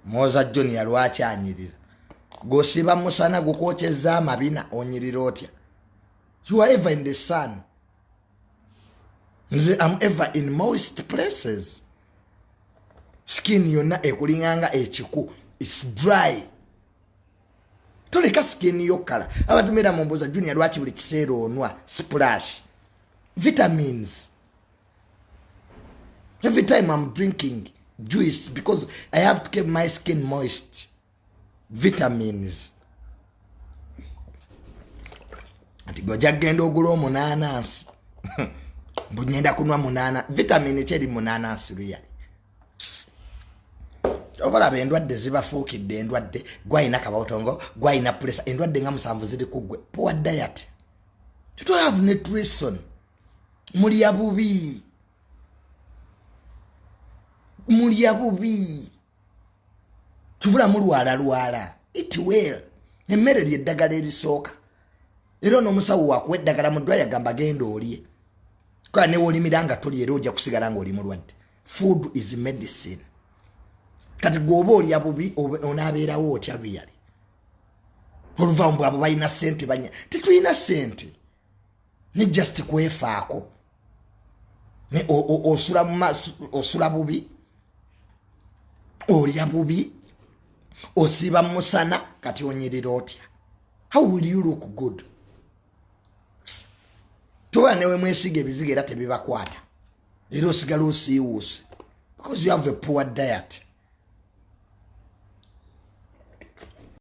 Moza Junior lwaki anyirira? Gosiba musana gukwokyeza amabina, onyirira otya? You are ever in the sun. Nze am ever in moist places. Skin yonna ekulinganga ekiku, its dry. Toleka skin yokkala. Abantu mbeera mumbuuza, "Junior, lwaki buli kiseera onwa splash vitamins?" Every time I'm drinking juice because I have to keep my skin moist. Vitamins. Nti gojja kugenda ogula omunaanansi, mbu ngenda kunwa munaana vitamini kyeri munaanansi. Luyali obalaba endwadde zibafuukidde endwadde. Gwalina kabaotongo, gwalina pressure, endwadde nga 7 ziri ku ggwe. Poor diet, you don't have nutrition. Mulya bubi, mulya bubi, tubula mulwala lwala. Eat well. Emmere lyeddagala erisooka. Era ono omusawo wakuwa eddagala mu ddwaliro agamba, "Genda olye." Kola newolimira nga toli, era ojja kusigala nga oli mulwadde. Food is medicine. Kati gweoba olya bubi, onaabeerawo otya? Luyali oluvamu bwabo balina sente banya, tetulina sente, ne just kwefaako. Osula bubi, olya bubi, osiiba musana, kati onyirira otya? How will you look good? Toba newe mwesiga ebizigo era tebibakwata, era osigala osiiwuuse because you have a poor diet.